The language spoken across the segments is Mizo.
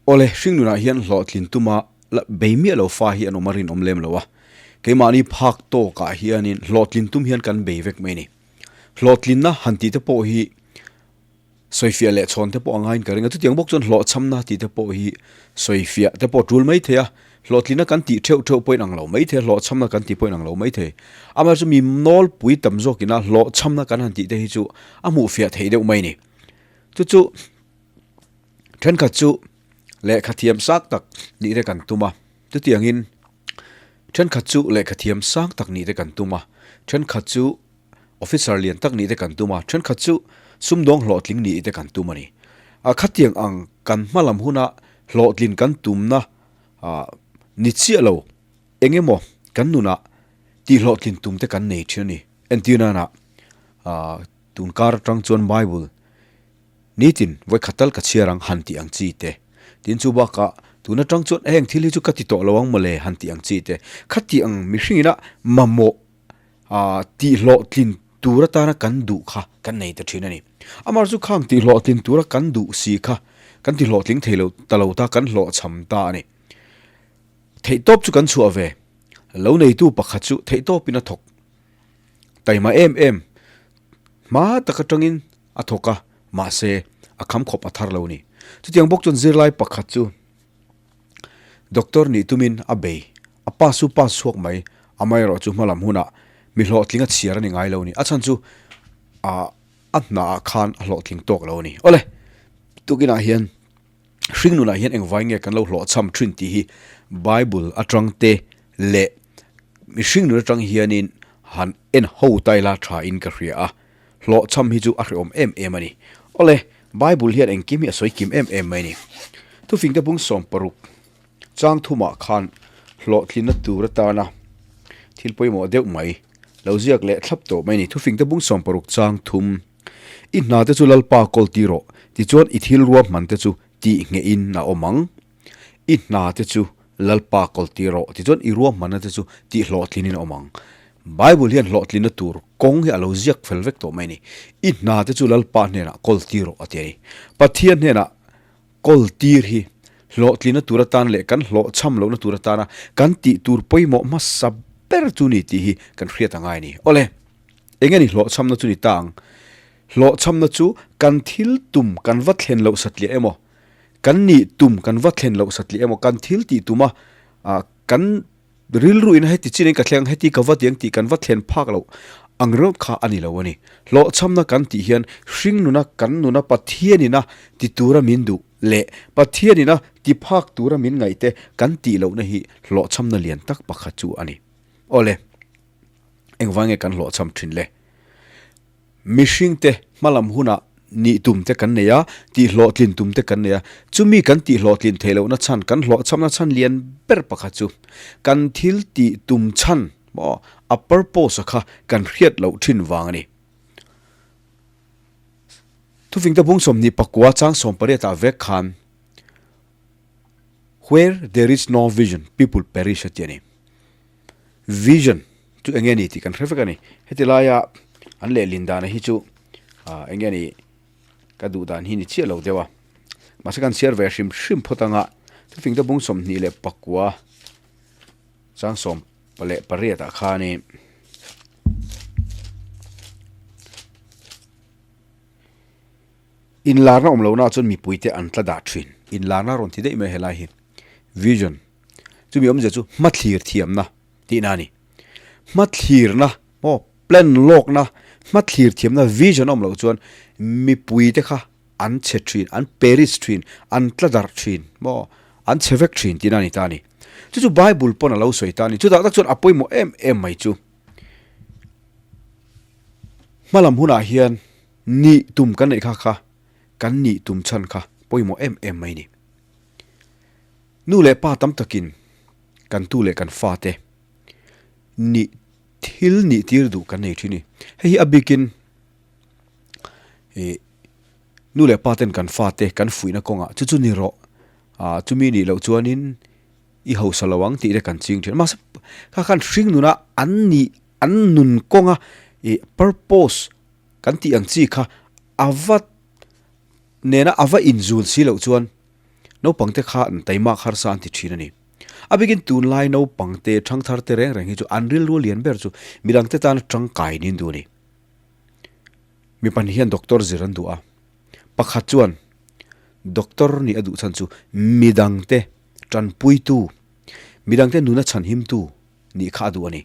Awle, hringnunah hian hlawhtlin tuma la bei miah lo fa hi an awm a rinawm lem lo a. Keimahni phak tawkah hianin hlawhtlin tum hian kan bei vek mai a ni. Hlawhtlinna han tih te pawh hi sawifiah leh chhawn te pawh a ngaiin ka ring a. Chutiang bawk chuan hlawhchhamna tih te pawh hi sawifiah te pawh a tul mai thei a. Hlawhtlinna kan tih theuh theuh pawhin ang lo mai thei a, hlawhchhamna kan tih pawhin ang lo mai thei. Amaherawhchu mi nawlpui tam zawkina hlawhchhamna kan han tih te hi chu a hmuhfiah theih deuh mai a ni. Chu chu. Thenkhat chu lehkha thiam sang tak nih te kan tum a, chutiangin thenkhat chu lehkha thiam sang tak nih te kan tum a, thenkhat chu officer lian tak nih te kan tum a, thenkhat chu sumdawng hlawhtling nih te kan tum a ni. A khatiang ang kan hma lam huna hlawhtlin kan tumna ah ni chiah lo eng emaw kan nunah tihhlawhtlin tum te kan nei thin a ni. Entir nana ah tunkar atang chuan Bible Nitin, vawi khat tal ka chhiar ang han tih ang chi te. Tin chu bakah, tun atang chuan heng thil hi chu ka ti tawh lo ang mawle han tih ang chi te. Khati ang mihringina mamawh tihhlawhtlin tur atana kan duh kha kan nei ta thin a ni. Amah chu khang tihhlawhtlin tura kan duh si kha kan tihlawhtling thei lo ta lo ta kan hlawhchham ta a ni. Theihtawp chu kan chhuah ve. Lo neitu pakhat chu theihtawpin a thawk taima em em. Hma tak atangin a thawk a, mahse, a kham khawp a thar lo a ni. Chutiang bawk chuan zirlai pakhat chu doctor nih tumin a bei, a pass chu pass chhuak mai, amaherawh chu hmalam hunah mi hlawhtling a chhiar a ni ngai lo a ni. A chhan chu ah a hnaah khan a hlawhtling tawk lo a ni. Awle, tukinah hian hringnunah hian engvai nge kan lo hlawhchham thin tih hi Bible atang te leh mihringnun atang hianin han en ho ta ila tha in ka hria a. Hlawhchham hi chu a hrehawm em em a ni. Awle, Bible hian engkim hi a sawi kim em em mai a ni. Thufingte bung 60 chang thumah khan hlawhtlinna tur atana thil pawimawh deuh mai lo ziak leh thlap tawh mai a ni. Thufingte bung 60 chang thum, I hna te chu Lalpa kawl ti rawh, tichuan i thil ruahman te chu tih nghehin a awm ang. I hna te chu Lalpa kawl ti rawh, tichuan i ruahmanna te chu tih hlawhtlinin a awm ang. Bible hian hlawhtlinna tur kawng hi a lo ziak fel vek tawh mai a ni. I hna te chu Lalpa hnenah kawl ti rawh a ti a ni. Pathian hnenah kawl tir hi hlawhtlinna tur atan leh kan hlawhchham lohna tur atana kan tih tur pawimawh hmasa ber chu ni tih hi kan hriat a ngai a ni. Awle, eng nge ni hlawhchhamna chu ni ta ang? Hlawhchhamna chu kan thil tum kan va thlen loh satliah emaw, Kan nih tum kan va thlen loh satliah emaw, kan thil tih tuma kan rilru in heti chin in ka thleng ang, heti ka va ti ang tih kan va thlen phak loh ang ringawt kha a ni lo a ni. Hlawhchhamna kan tih hian hringnuna kan nuna Pathianina ti tura min duh leh Pathianina ti phak tura min ngaihte kan tih lohna hi hlawhchhamna lian tak pakhat chu a ni. Awle, engvang nge kan hlawhchham thin le? Mihringte hmalam hunah nih tum te kan nei a, tihhlawhtlin tum te kan nei a. Chumi kan tihhlawhtlin theih lohna chhan, kan hlawhchhamna chhan lian ber pakhat chu kan thil tih tum chhan maw, a purpose a kha kan hriat loh thin vang a ni. Thufingte bung 29 chang 18 ah vek khan Where there is no vision, people perish a ti a ni. Vision chu eng nge ni tih kan hre vek a ni. Heti laia an lehlin dana hi chu ah eng nge ni ka duh dan hi ni chiah lo deuh a. Mahse kan chhiar ve hrim hrim phawt anga thufing te bung 29 chang 18 ah khanin inlarna awm lohna ah chuan mipuite an tla dah thin. Inlarna rawn ti daih mai helai hi vision. Chumi awmzia chu hmathlir thiamna tihna a ni. Hmathlirna maw plan lawkna hmathlir thiamna vision a awm loh chuan mipuite kha an chhe thin, an perish thin, an tla darh thin maw an chhe vek thin tihna a ni ta a ni. Chu chu Bible pawn a lo sawi ta a ni. Chutah tak chuan a pawimawh em em mai chu hmalam hunah hian nih tum kan neih kha kha kan nih tum chhan kha pawimawh em em mai a ni. Nu leh pa tam takin kan tu leh kan fate nih thil nih tir duh kan nei thin a ni. Hei hi a bikin ih nu leh pa ten kan fate kan fuihna kawngah chu chu ni rawh ah chumi nih loh chuanin i hausa lo ang tih te kan ching thin a. Mahse kha khan hring nuna an nih an nun kawnga ih purpose kan tih ang chi kha a va nena a va inzul si loh chuan. Naupangte kha an taimak harsa an ti thin a ni. A bikin tunlai naupangte thangthar te reng reng hi chu an rilru lian ber chu midangte tana tangkai niin duh a ni. Mi pahnih hian doctor zir an duh a, pakhat chuan doctor nih a duh chhan chu midangte tanpuitu, midangte nuna chhanhimtu nih kha a duh a ni.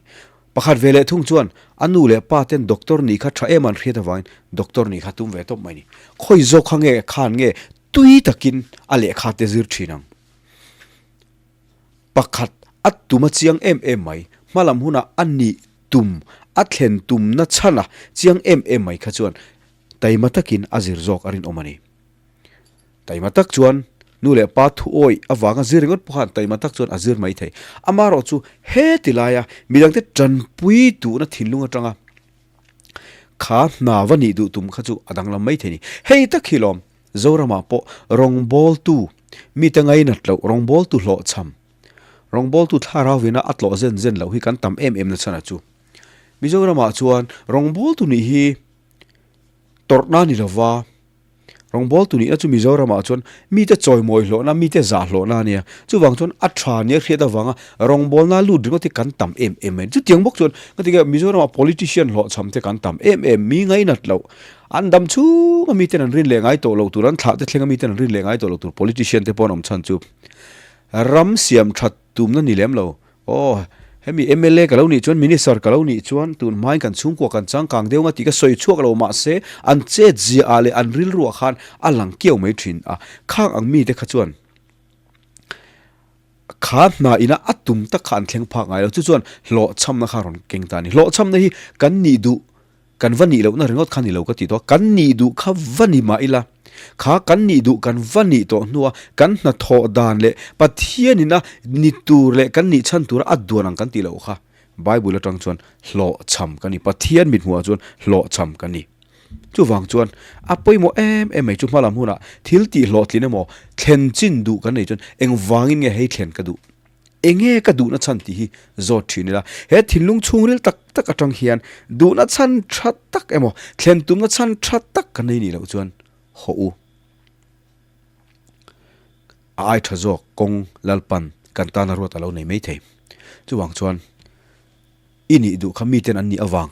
Pakhat ve leh thung chuan a nu leh pa ten doctor nih kha tha em an hriat avangin doctor nih kha tum ve tawp mai a ni. Khawi zawk kha nge khan nge tui takin a lehkha te zir thin ang. Pakhat a tum a chiang em em mai, hmalam hunah a nih tum, a thlen tumna chhan a chiang em em mai kha chuan taima takin a zir zawk a rinawm a ni. Taima tak chuan nu leh pa thu awih avanga zir ringawt pawh khan taima tak chuan a zir mai thei. Amaherawh chu heti laia midangte tanpui tuhna thinlung atanga kha hna va nih duh tum kha chu a danglam mai thei a ni. Hei tak hi lawm Zoramah pawh rawngbawltu mite ngainat loh, rawngbawltu hlawhchham, rawngbawltu thlarau vina a tlawh zen zen loh hi kan tam em em na chhan a chu. Mizoramah chuan rawngbawltu nih hi tawrhna ni lova, Rawngbawltu nihna chu Mizoramah chuan mite chawimawi hlawhna, mite zah hlawhna a nia. Chuvang chuan a tha nia hriat avanga rawngbawlna lut ringawt hi kan tam em em mai. Chutiang bawk chuan ka ti nge Mizoramah politician hlawhchham te kan tam em em, mi ngainat loh, an dam chhunga miten an rin leh ngai tawh loh tur, an thlah te thlenga miten an rin leh ngai tawh loh tur politician te pawh an awm chhan chu ram siam that tumna ni lem lo. Aw, hemi mla ka lo nih chuan Minister ka lo nih chuan tun hmain kan chhungkua kan changkang deuh anga tih ka sawi chhuak lo mahse an chet zia ah leh an rilru ah khan a lang kiau mai thin a, khang ang mite kha chuan kha hna ina a tum tak kha an thleng phak ngai lo, chu chuan hlawhchhamna kha a rawn keng ta a ni. Hlawhchhamna hi kan nih duh Kan va nih lohna ringawt kha ni lo ka ti tawh a, kan nih duh kha va ni mah ila, kha kan nih duh kan va nih tawh hnua kan hnathawh dan leh Pathianina ni tur leh kan nih chhan tura a duan ang kan tih loh kha Bible atang chuan hlawhchham ka ni, Pathian mithmuhah chuan hlawhchham ka ni. Chuvang chuan a pawimawh em em mai chu hmalam hunah thil tih hlawhtlin emaw thlen chin duh kan nei chuan engvangin nge hei thlen ka duh? Enge ka duhna chhan tih hi zawt thin ila, he thinlung chhungril tak tak atang hian duhna chhan tha tak emaw thlen tumna chhan tha tak ka nei nih loh chuan haw u. A ai tha zawk kawng Lalpan kan tana ruat a lo nei mai thei. Chuvang chuan I nih duh kha miten an nih avang,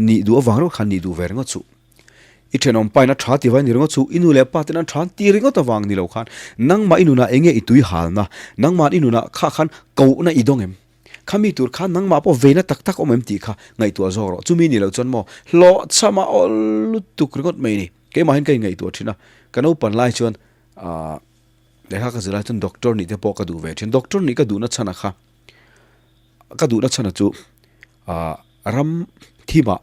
nih duh avang ringawt khan nih duh ve ringawt suh. I thenawm pain a tha ti vai ni ringawt suh, i nu leh pa ten an tha an ti ringawt avang ni lo khan nangmah i nunah enge i tui halna, nangmah i nunah kha khan kohna i dawng em? Kha mi tur khan nangmah pawh veina tak tak awm em tih kha ngaihtuah zawk rawh. Chumi ni loh chuan maw hlawhchham a awl lutuk ringawt mai ni. Keimahin ka inngaihtuah thin a, ka naupan lai chuan aah lehkha ka zir lai chuan doctor nih te pawh ka duh ve thin. Doctor nih ka duhna chhan a kha. Ka duhna chhana chu ah ram thimah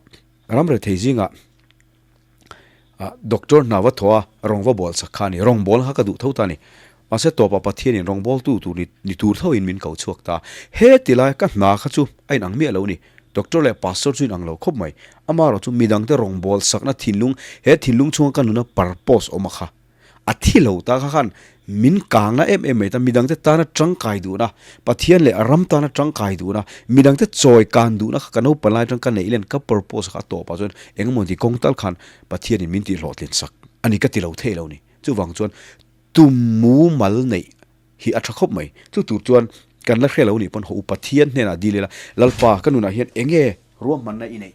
ram rethei zingah ah doctor hna va thaw a rawng va bawl chak kha a ni rawng bawl kha ka duh tho ta a ni mahse tawpah Pathianin rawng bawltu tur ni ni tur thoin min ko chhuak ta he ti lai ka hna kha chu a inang miah lo a ni doctor leh pastor chu inang lo khawp mai amaherawh chu midangte rawng bawl sakna thinlung he thinlung chhunga ka nuna purpose awm a kha. A thi lo ta kha khan min kangna em em mai ta, midangte tana tangkai duhna, Pathian leh ram tana tangkai duhna, midangte chawi kan duhna kha ka naupang lai atang ka neih len ka purpose kha a tawpah chuan engemaw ti kawng tal khan Pathianin min tihhlawhtlin sak a ni ka ti lo thei lo ni. Chuvang chuan tum mumal neih hi a tha khawp mai. Chu tur chuan kan la hre lo nih pawn haw u Pathian hnenah dil ila, Lalpa ka nunah hian enge ruahmanna i neih?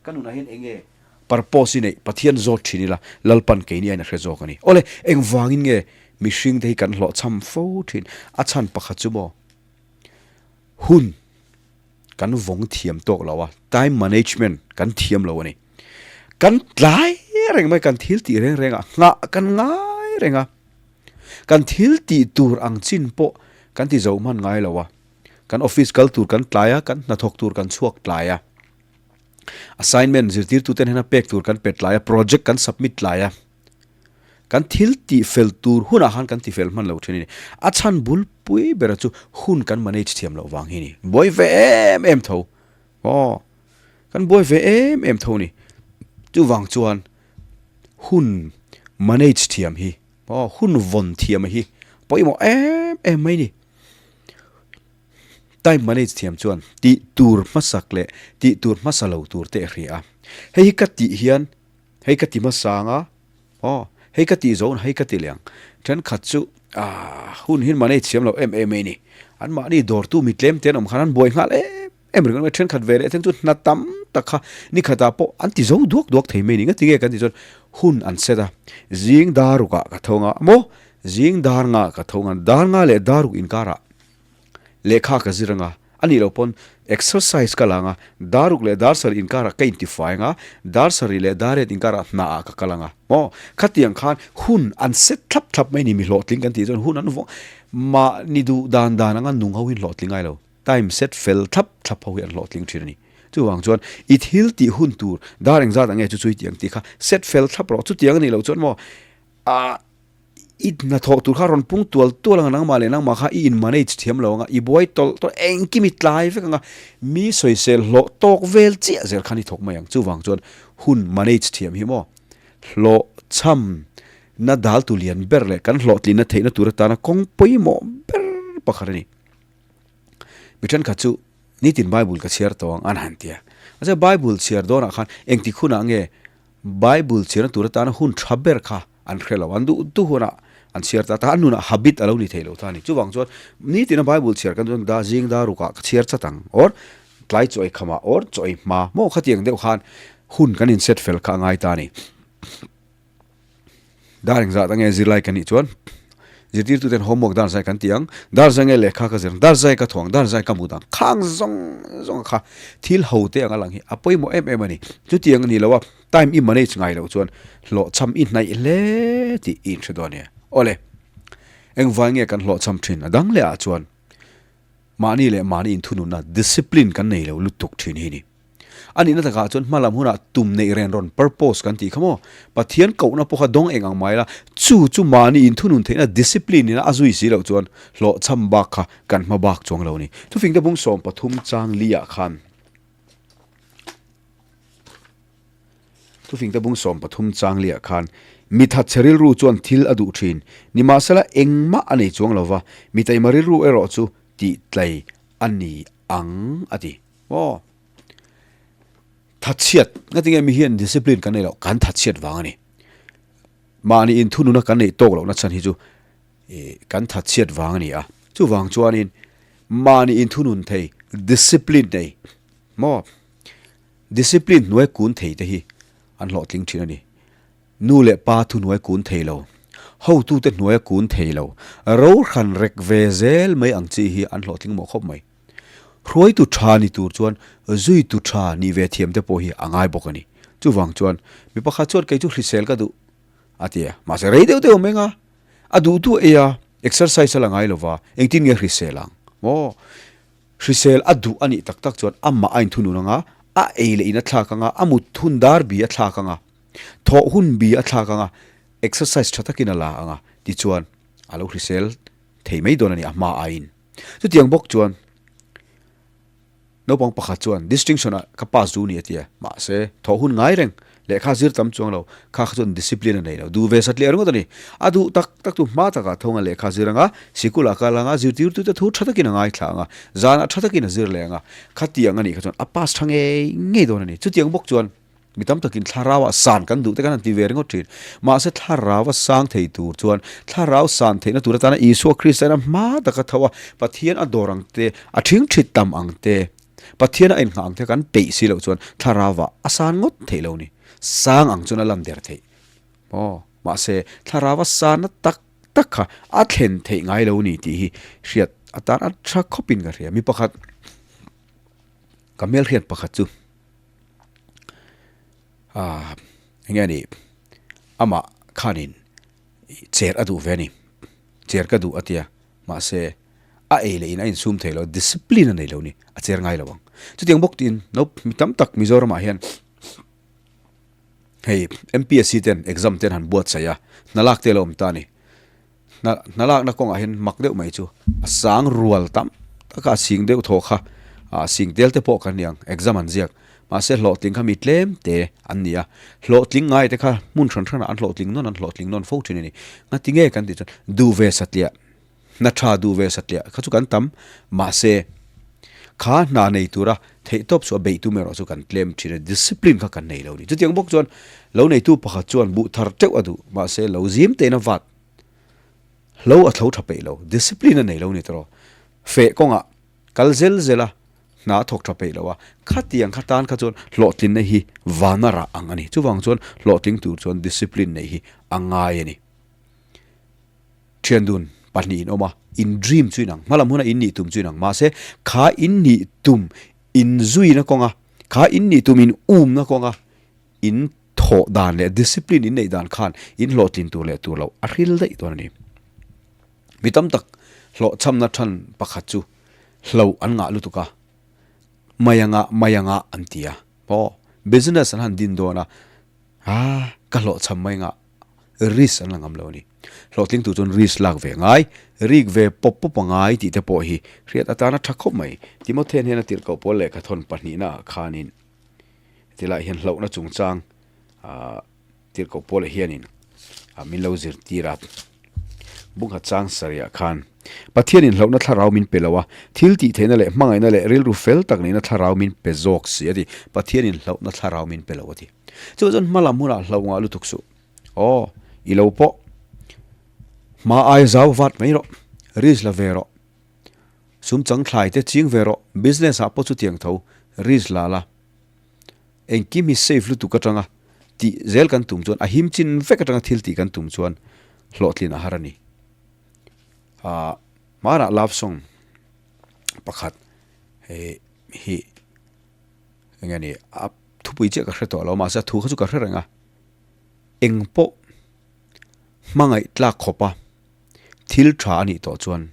Ka nunah hian enge purpose i neih? Pathian zawt thin ila, Lalpan keini aiin a hre zawk a ni. Awle, engvangin nge mihring te hi kan hlawhchham fo thin? A chhan pakhat chu maw? Hun kan vawng thiam tawk lo a, time management kan thiam lo a ni. Kan tlai reng mai, kan thil tih reng reng ah nghah kan ngai reng a. Kan thil tih tur ang chin pawh kan ti zo hman ngai lo a, kan office kal tur kan tlai a, kan hnathawk tur kan chhuak tlai a, assignment zirtirtuten hian a pek tur kan pe tlai a, project kan submit tlai a, kan thil tih fel tur hunah khan kan ti fel hman lo thin a ni. A chhan bulpui bera chu hun kan manage thiam loh vang hi a ni. Buai ve em em tho. Aw, kan buai ve em em tho a ni. Chuvang chuan hun manage thiam hi aw hun vawn thiam hi pawimawh em em mai ni. Time manage thiam chuan tih tur hmasak leh tih tur hmasa lo tur te a hria a. Hei hi ka tih hian hei ka ti hmasa ang a, aw hei ka tih zawh hei ka ti leh ang. Thenkhat chu. Ah, hun hi manage thiam lo em em mai ni. An mahni dawrtu mi tlem te an awm khan an buai nghal em em ringawt mai. Thenkhat ve leh thleng chu hna tam tak kha ni khatah pawh an ti zo duak duak thei mai ni. Engati nge kan tih chuan hun an set a, zing dar rukah ka tho nga maw, zing dar nga ka tho nga, dar nga leh dar ruk inkarah lehkha ka zir anga, a nih loh pawn exercise ka la anga, dar ruk leh dar sarih inkarah ka intifai anga, dar sarih leh dar riat inkarah hnaah ka kal anga maw? Khatiang khan hun an set thlap thlap mai ni, mi hlawhtling kan tih chuan hun an vawng mahni duh dan dan anga nung ho hi an hlawhtling ngai lo, time set fel thlap thlap ho hi an hlawhtling thin a ni. Chuvang chuan i thil tih hun tur dar engzat ang nge chu chu i tih ang tih kha set fel thlap rawh, chutiang a nih loh chuan maw ah I hnathawh tur kha rawn pung tual tual anga nangmah leh nangmah kha i in manage thiam lo anga i buai tawlh tawlh engkim i tlai vek anga mi sawisel hlawh tawk vel chiah zel khan i thawk mai ang. Chuvang chuan hun manage thiam hi maw hlawh chham na dal tu lian ber leh kan hlawhtlinna theihna tur atana kawng pawimawh ber pakhat a ni. Mi thenkhat chu nitin Bible ka chhiar tawh ang an han ti a. Mahse Bible chhiar dawnah khan engtik hunah nge Bible chhiarna tur atana hun tha ber kha an hre lo, an duh duh hunah an chhiar ta ta, an nunah habit a lo ni thei lo ta a ni. Chuvang chuan nitina Bible chhiar kan chuan da zing da rukah ka chhiar chat ang or tlai chaw ei khamah or chaw ei hma maw khatiang deuh khan hun kan inset fel kha a ngai ta a ni. Dar engzah tak nge zirlai ka nih chuan zirtirtuten homework dar zai kan ti ang, dar zai nge lehkha ka zir ang, dar zai ka thaw ang, dar zai ka mut ang, khang zawng zawng kha thil ho te anga lang hi a pawimawh em em a ni. Chutiang a ni lo a, time i manage ngai loh chuan hlawhchham i hnaih hle tih i inhre dawn nia. Awle, engvai nge kan hlawhchham thin a dang leh ah chuan mahni leh mahni inthununna discipline kan nei lo lutuk thin hi ni. A nihna takah chuan hmalam hunah tum neih ren rawn, purpose, kan tih kha maw? Pathian kohna pawh kha dawng eng ang mai la, chu chu mahni inthunun theihna, discipline, ina a zui si loh chuan hlawhchham bak kha kan hma bak chuang lo a ni. Thufingte bung 13 chang li ah khan Thufingte bung 13 chang li ah khan Mi thatchhe rilru chuan thil a duh thin, nimahsela engmah a nei chuang lo va, mi taima rilru erawh chu tihtlai a ni ang a ti. Aw. Thatchhiat, ngatinge mi hian discipline kan nei loh, kan thatchhiat vang a ni. Mahni inthununa kan neih tawk lohna chhan hi chu kan thatchhiat vang a ni a. Chuvang chuanin mahni inthunun thei, discipline nei, maw? Discipline hnuai kun thei te hi an hlawhtling thin a ni. Nu leh pa thuhnuai kun thei lo, hotute hnuaia kun thei lo, ro hran rek ve zel mai ang chi hi an hlawhtling mawh khawp mai. Hruaitu tha ni tur chuan zuitu tha nih ve thiam te pawh hi a ngai bawk a ni. Chuvang chuan mi pakhat chuan kei chu hrisel ka duh a ti a, mahse rei deuh deuh a meng a, a duh duh ei a, exercise a la ngai lova, engtin nge hrisel ang maw? Hrisel a duh a nih tak tak chuan amah a inthunun ang a, a ei leh in a thlak ang a, a mut hun dar bi a thlak ang a, thawh hun bi a thlak ang a, exercise tha takin a la ang a, tichuan a lo hrisel thei mai dawn a ni a hma aiin. Chutiang bawk chuan naupang pakhat chuan distinction ah ka pass duh ni a ti a, mahse thawh hun ngai reng lehkha zir tam chuang lo, kha kha chuan discipline a nei lo, duh ve satliah ringawt a ni. A duh tak tak chu hma takah thawng a lehkha zir ang a, sikul ah kal ang a, zirtirtute thu tha takin a ngaithla ang a, zanah tha takin a zir leh ang a, khatiang a nih kha chuan a pass tha ngei ngei dawn a ni. Chutiang bawk chuan Mi tam takin thlarauah san kan duh te kan han ti ve ringawt thin. Mahse thlaraua sang thei tur chuan thlarau san theihna tur atana Isua Krista ina hma taka tho a, Pathian a dawr ang te, a thingthit tam ang te, Pathian a inngah ang te kan peih si loh chuan thlarauah a san ngawt theih lo ni. Sang ang chuan a lan der theih. Aw, mahse thlaraua sanna tak tak kha a thlen theih ngai lo ni tih hi hriat atan a tha khawpin ka hria. Mi pakhat, ka hmelhriat pakhat chu. Aaa enge a nih amah khanin chair a duh ve a ni chair ka duh a tia mahse a ei leh in a insum thei lo discipline a nei lo a ni a chair ngai lo ang chutiang bawk tiin no mi tam tak Mizoramah hian hei M_P_S_C ten exam ten han buatsaih a hna lak te a lo awm ta a ni. Hna hna lakna kawngah hian mak deuh mai chu a sang rual tam taka a sing deuh thaw kha ah sing tel te pawh kan ni ang exam an ziak mahse hlawhtling kha mi tlem te an ni a hlawhtling ngai te kha hmun hran hranah an hlawhtling nawn an hlawhtling nawn fo thin a ni ngati nge kan tih chuan duh ve satliah hna tha duh ve satliah kha chu kan tam mahse kha hna nei tura theihtawp chu a beih tum erawh chu kan tlem thin a discipline kha kan nei lo a ni chutiang bawk chuan lo neitu pakhat chuan buh thar teuh a duh mahse lo zim tein a vat. Hlo a thlo tha peih lo, discipline a nei lo ni tawh. Feh kawngah kal zel zel a, hna a thawk tha peih lo a, khatiang kha tan kha chuan hlawhtlinna hi vana rah ang a ni. Chuvang chuan hlawhtling tur chuan discipline neih hi a ngai a ni. Thian dun pahnih in awm a, in dream chu inang, hmalam huna in nih tum chu inang, mahse kha in nih tum in zuina kawnga, kha in nih tum in umna kawnga in thawh dan leh discipline in neih dan khan in hlawhtlin tur leh tur loh a hril daih dawn a ni. Mi tam tak hlawhchhamna than pakhat chu hloh an ngah lutuk a, mai anga mai anga an ti a, aw business an han din dawn a, ah ka hlawhchham mai anga risk an la ngam lo a ni. Hlawhtling tur chuan risk lak ve ngai, rik ve pawp pawp a ngai tih te pawh hi hriat atana tha khawp mai. Timothea hian a tirhkoh pawl lehkha thawn pahnihna ah khanin Tilai hian hlauhna chungchang ah tirhkoh pawlah hianin ah min lo zirtir a, bungha chang sarih ah khan Pathianin hlauhna thlarau min pe lo a, thil tih theihna leh hmangaihna leh rilru fel tak neihna thlarau min pe zawk si a ti. Pathianin hlauhna thlarau min pe lo a ti. Chuvang chuan hma lam hunah hlauh ngah lutuk suh. Aw, i lo pawh hma ai zau vat mai rawh, risk la ve rawh. Sum chang thlai te ching ve rawh, business ah pawh chutiang tho risk la la. Engkim hi safe lutuk atanga tih zel kan tum chuan a him chin vek atanga thil tih kan tum chuan hlawhtlin a har a ni. Ahh hmanah love song pakhat hei hi enge ni a thupui chiah ka hre tawh lo mahse a thu kha chu ka hre reng a, eng pawh hmangaih tlak khawp a thil tha a nih tawh chuan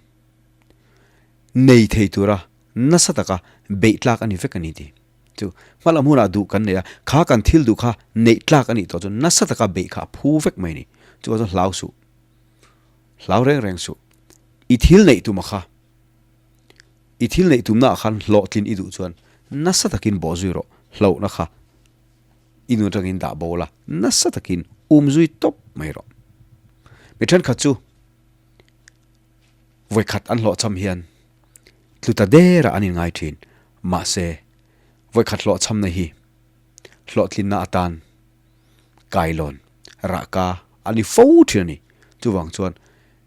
nei thei tura nasa taka beih tlak a ni vek a ni tih chu hmalam hunah duh kan nei a, kha kan thil duh kha neih tlak a nih tawh chuan nasa taka beih kha a phu vek mai a ni. Chuvang chuan hlau suh, hlau reng reng suh. I thil neih tuma kha, i thil neih tumnaah khan hlawhtlin i duh chuan nasa takin bawhzui rawh, hlauhna kha i nun atangin dah bo la, nasa takin umzui tawp mai rawh. Mi thenkhat chu Vawikhat an hlawhchham hian tlu ta derah an inngai thin. Mahse, vawikhat hlawhchhamna hi hlawhtlinna atan kailawn rahka a ni fo thin a ni. Chuvang chuan,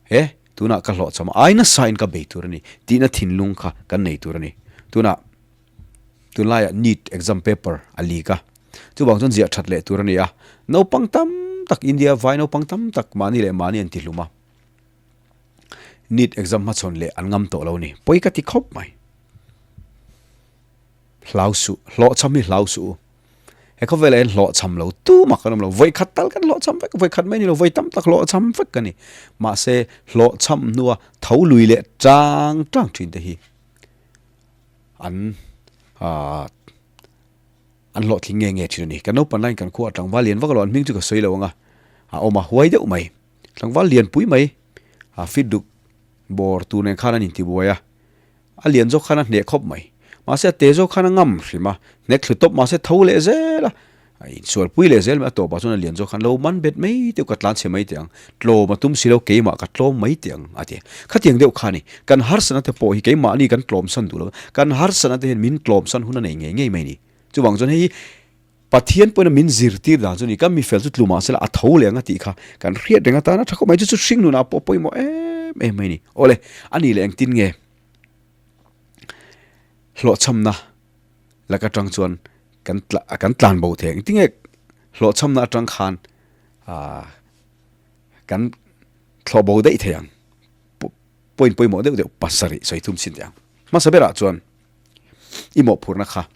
he tunah ka hlawhchham a, ai nasain ka bei tur a ni tihna thinlung kha kan nei tur a ni. Tunah tunlaiah NEET exam paper a leak a, chuvang chuan ziah that leh tur a ni a. Naupang tam tak, India vai naupang tam tak mahni leh mahni an tihlum a. NEET exam hmachhawn leh an ngam tawh lo ni. Pawi ka ti khawp mai. Hlau suh, hlawhchham hi hlau suh u. He khawvelah hian hlawhchham lo tumah kan awm lo. Vawi khat tal kan hlawhchham vek, vawi khat mai ni lo, vawi tam tak hlawhchham vek ka ni. Mahse, hlawhchham hnua tho lui leh tang tang thin te hi an aah an hlawhtling nge nge thin a ni. Kan naupang laiin kan khua tlangval lian vak lo, an hming chu ka sawi lo ang a, a awm a huai deuh mai. Tlangval lianpui mai a fit duk bawr tur nen khan an intibuai a, a lian zawk khan a hneh khawp mai. Mahse a te zawk khan a ngam hrim a, hnek thlu tawp mahse tho leh zel a, a insualpui leh zel mai. A tawpah chuan a lian zawk khan lo man bet mai teuh ka tlan chhe mai teh ang, tlawm a tum si lo keimah ka tlawm mai teh ang a ti. Khatiang deuh kha a ni, kan harsatna te pawh hi keimahni kan tlawmsan duh lo, kan harsatna te hian min tlawmsan hun a nei ngei ngei mai a ni. Chuvang chuan hei hi Pathian pawhin a min zirtir dan chu a ni, ka mifel chu tlu mahse la a tho leh ang a tih kha kan hriat reng atana tha khawp mai, chu chu hring nunah pawh pawimawh em em mai a ni. Awle, a ni leh engtin nge hlawhchhamna lak atang chuan kan tla kan tlan bo thei ang, engtin nge hlawhchhamna atang khan ah kan thlawh bo daih thei ang, point pawimawh deuh deuh pasarih sawi thum chin teh ang. Hmasa berah chuan. I mawhphurhna kha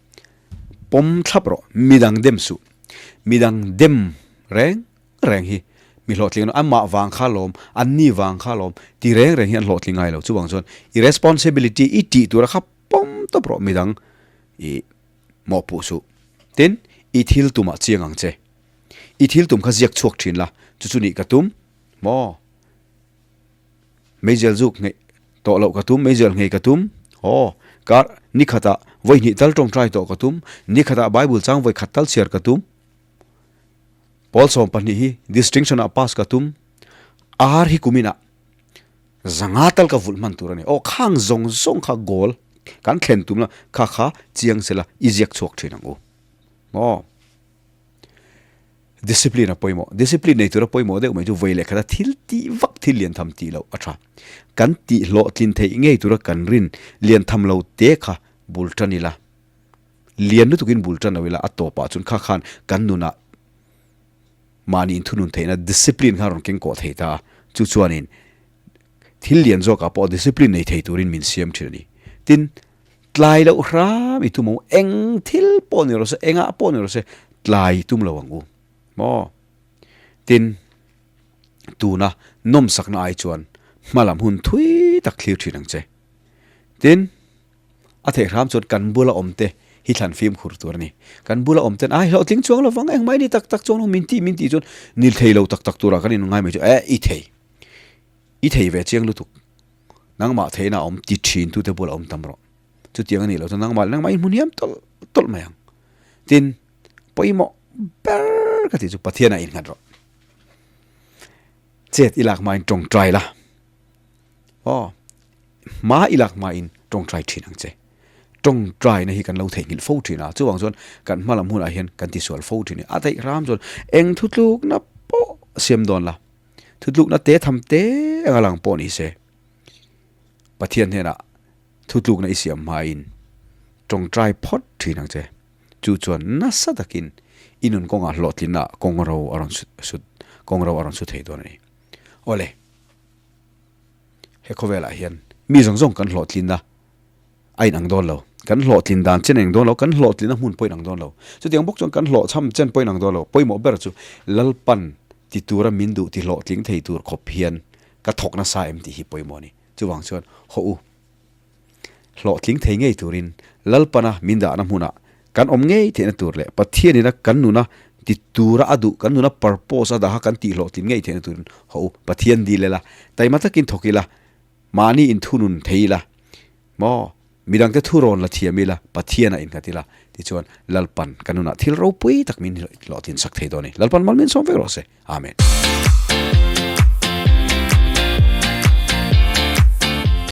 pawm thlap rawh, midang dem suh. Midang dem reng reng hi mi hlawhtling an amah vang kha lawm, an ni vang kha lawm ti reng reng hi an hlawhtling ngai lo. Chuvang chuan i responsibility i tih tura kha pawm tawp rawh, midang i mawhpuh suh. Tin, i thil tumah chiang ang che. I thil tum kha ziak chhuak thin la, chu chu nih ka tum maw? Meizial zuk ngei tawh loh ka tum, meizial ngei ka tum, aw, kar ni khatah vawi hnih tal tawngtai tawh ka tum, ni khatah Bible chang vawi khat tal chhiar ka tum, Pawl 12 hi distinction ah pass ka tum, ar hi kuminah zanga tal ka vulh hman tur a ni, aw khang zawng zawng kha goal kan thlen tum la, kha kha chiang sela i ziak chhuak thin ang u, aw. Discipline a pawimawh. Discipline nei tura pawimawh deuh mai chu vawi leh khata thil tih vak thil lian tham tih loh a tha. Kan tih hlawhtlin theih ngei tura kan rin lian tham lo te kha bul tan ila, lian lutukin bul tan lo ila a tawpah chuan kha khan kan nunah mahni inthunun theihna discipline kha a rawn keng kawh thei ta a, chu chuanin thil lian zawkah pawh discipline nei thei turin min siam thin a ni. Tin, tlai loh hram i tum ang u, eng thil pawh ni rawh se, engah pawh ni rawh se, tlai i tum lo ang u maw? Tin, tuna nawmsakna ai chuan hmalam hun thui tak thlir thin ang che. Tin, A theih hram chuan kan bula awm te hi thlan fimkhur tur a ni. Kan bula awm ten, ai hlawhtling chuang lovang, engmah i ni tak tak chuang lo, min tih min tih chuan nil thei lo tak tak turah kan inngai mai chu, eh i thei, i thei ve chiang lutuk, nangmah theihna a awm ti thin tute bula awm tam rawh. Chutiang a nih loh chuan nangmah leh nangmah i hmu hniam tawlh tawlh mai ang. Tin, pawimawh ber ka tih chu Pathianah innghat rawh. Chet i lak hmain tawngtai la. Aw, hma i lak hmain tawngtai thin ang che. Tawngtaina hi kan lo theihnghilh fo thin a, chuvang chuan kan hma lam hunah hian kan tisual fo thin a ni. A theih hram chuan eng thutlukna pawh siam dawn la, thutlukna te tham te anga lang pawh ni se, Pathian hnenah thutlukna i siam hmain tawngtai phawt thin ang che. Chu chuan nasa takin i nun kawngah hlawhtlinna kawng ro a rawn sut kawng ro a rawn su thei dawn a ni. Awle. He khawvelah hian mi zawng zawng kan hlawhtlinna a inang dawn lo. Kan hlawhtlin dan chen a inang dawn lo, kan hlawhtlinna hmun pawh a inang dawn lo. Chutiang bawk chuan kan hlawhchham chen pawh a inang dawn lo. Pawimawh ber chu Lalpan ti tura min duh ti hlawhtling thei tur khawp hian ka thawk nasa em tih hi pawimawh a ni. Chuvang chuan haw u. Hlawhtling thei ngei turin Lalpana min dahna hmunah kan awm ngei theihna tur leh Pathianina kan nuna ti tura a duh, kan nuna purpose a daha kan tihhlawhtlin ngei theihna turin haw u. Pathian dil ila, taima takin thawk ila, mahni inthunun thei ila, maw midangte thurawn la thiam ila, Pathianah innghat ila, tichuan Lalpan kan nunah thil ropui tak min hlawhtlin sak thei dawn a ni. Lalpan mal min sawm vek rawh se. Amen.